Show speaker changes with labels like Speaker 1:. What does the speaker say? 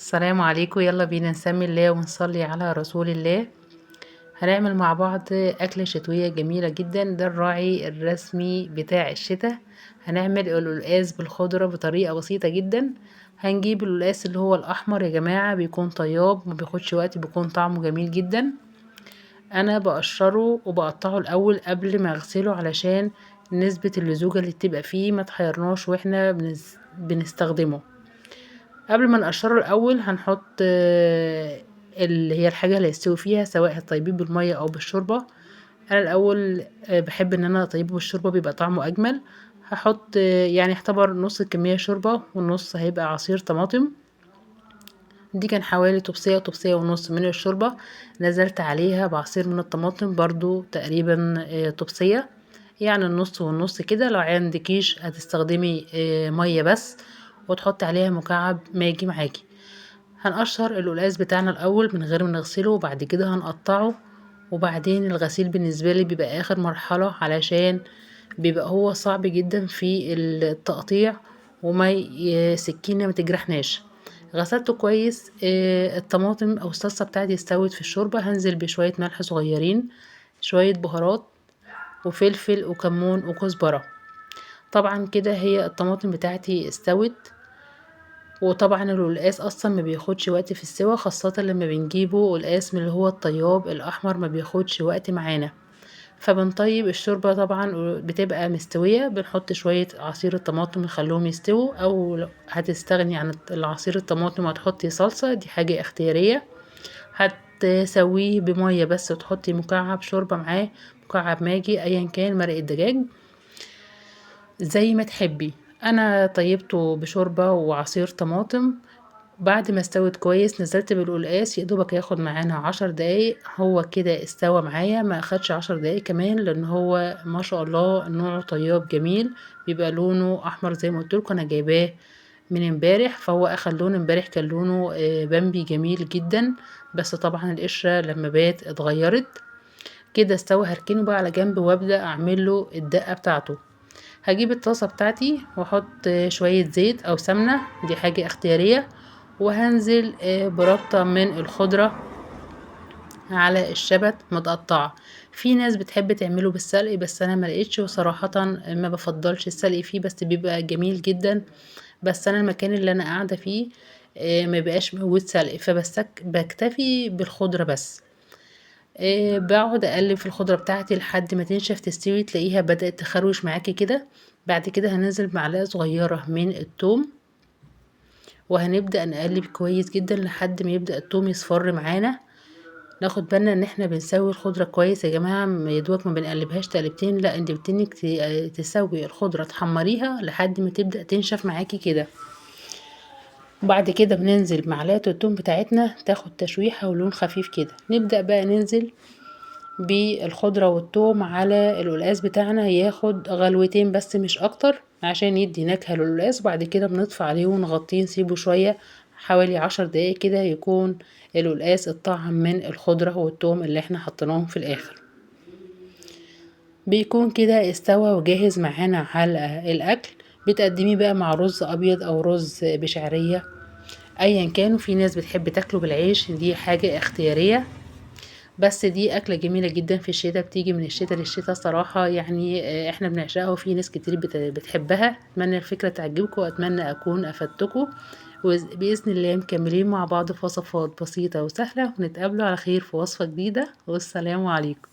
Speaker 1: السلام عليكم. يلا بينا نسمي الله ونصلي على رسول الله. هنعمل مع بعض أكلة شتوية جميلة جدا، ده الراعي الرسمي بتاع الشتاء. هنعمل القلقاس بالخضرة بطريقة بسيطة جدا. هنجيب القلقاس اللي هو الأحمر يا جماعة، بيكون طياب ما بياخدش وقت، بيكون طعمه جميل جدا. أنا بقشره وبقطعه الأول قبل ما أغسله علشان نسبة اللزوجة اللي بتبقى فيه ما تحيرناش واحنا بنستخدمه. قبل ما نقشره الأول هنحط اللي هي الحاجة اللي هيستوي فيها، سواء هتطيبيه بالمية أو بالشوربة. أنا الأول بحب إن أنا أطيبه بالشوربة، بيبقى طعمه أجمل. هحط يعتبر نص الكمية شوربة والنص هيبقى عصير طماطم. دي كان حوالي طبسية، طبسية ونص من الشوربة، نزلت عليها بعصير من الطماطم برضو تقريبا طبسية، يعني النص والنص كده. لو عندكيش هتستخدمي مية بس، وتحطي عليها مكعب ماجي معاكي. هنقشر القلقاس بتاعنا الأول من غير ما نغسله، وبعد كده هنقطعه. وبعدين الغسيل بالنسبة لي بيبقى آخر مرحلة، علشان بيبقى هو صعب جدا في التقطيع وما سكينة ما تجرحناش. غسلته كويس. الطماطم أو الصلصة بتاعتي استوت في الشوربة. هنزل بشوية ملح صغيرين، شوية بهارات وفلفل وكمون وكزبرة. طبعا كده هي الطماطم بتاعتي استوت. وطبعا القلقاس اصلا ما بياخدش وقت في السوا، خاصة لما بنجيبه قلقاس من اللي هو الطياب الاحمر ما بياخدش وقت معانا. فبنطيب الشوربة طبعا بتبقى مستوية، بنحط شوية عصير الطماطم نخليهم يستووا، او هتستغني عن العصير الطماطم وهتحطي صلصة، دي حاجة اختيارية. هتسويه بمية بس وتحطي مكعب شوربة معاه، مكعب ماجي، ايا كان، مرق الدجاج زي ما تحبي. انا طيبته بشوربة وعصير طماطم. بعد ما استوت كويس نزلت بالقلقاس، يا دوبك ياخد معانا 10 دقايق، هو كده استوى معايا، ما اخدش 10 دقايق كمان، لان هو ما شاء الله نوعه طياب جميل، بيبقى لونه احمر زي ما قلت لكم. انا جايباه من امبارح، فهو اخد لون امبارح، كان لونه بامبي جميل جدا، بس طبعا القشرة لما بات اتغيرت كده. استوى. هركنه بقى على جنب وابدا اعمل له الدقة بتاعته. هجيب الطاسة بتاعتي واحط شوية زيت او سمنة، دي حاجة اختيارية، وهنزل بربطة من الخضرة على الشبت متقطعة. في ناس بتحب تعمله بالسلق، بس انا ما لقيتش، وصراحة ما بفضلش السلق فيه، بس بيبقى جميل جدا. بس انا المكان اللي انا قاعدة فيه ما بقاش موجود سلق، بكتفي بالخضرة بس. بقعد اقلب في الخضرة بتاعتي لحد ما تنشف تستوي، تلاقيها بدأت تخروش معاكي كده. بعد كده هننزل بمعلقة صغيرة من التوم، وهنبدأ نقلب كويس جدا لحد ما يبدأ التوم يصفر معانا. ناخد بالنا ان احنا بنسوي الخضرة كويس يا جماعة، يا دوبك ما بنقلبهاش تقلبتين، لا انت بتنك تسوي الخضرة تحمريها لحد ما تبدأ تنشف معاكي كده. وبعد كده بننزل معلقة التوم بتاعتنا تاخد تشويحة ولون خفيف كده. نبدأ بقى ننزل بالخضرة والثوم على القلقاس بتاعنا، ياخد غلوتين بس مش اكتر عشان يدي نكهة للقلقاس. وبعد كده بنطفي عليه ونغطيه، نسيبه شوية حوالي 10 دقايق كده، يكون القلقاس اتطعم من الخضرة والثوم اللي احنا حطيناهم في الاخر. بيكون كده استوى وجاهز معانا على الاكل. بتقدميه بقى مع رز ابيض او رز بشعرية ايا كان، وفي ناس بتحب تاكله بالعيش، دي حاجة اختيارية. بس دي أكلة جميلة جدا في الشتاء، بتيجي من الشتاء للشتاء صراحة، احنا بنعشقها وفي ناس كتير بتحبها. أتمنى الفكرة تعجبكم، وأتمنى أكون أفدتكم، وبإذن الله مكملين مع بعض في وصفات بسيطة وسهلة، ونتقابلوا على خير في وصفة جديدة، والسلام عليكم.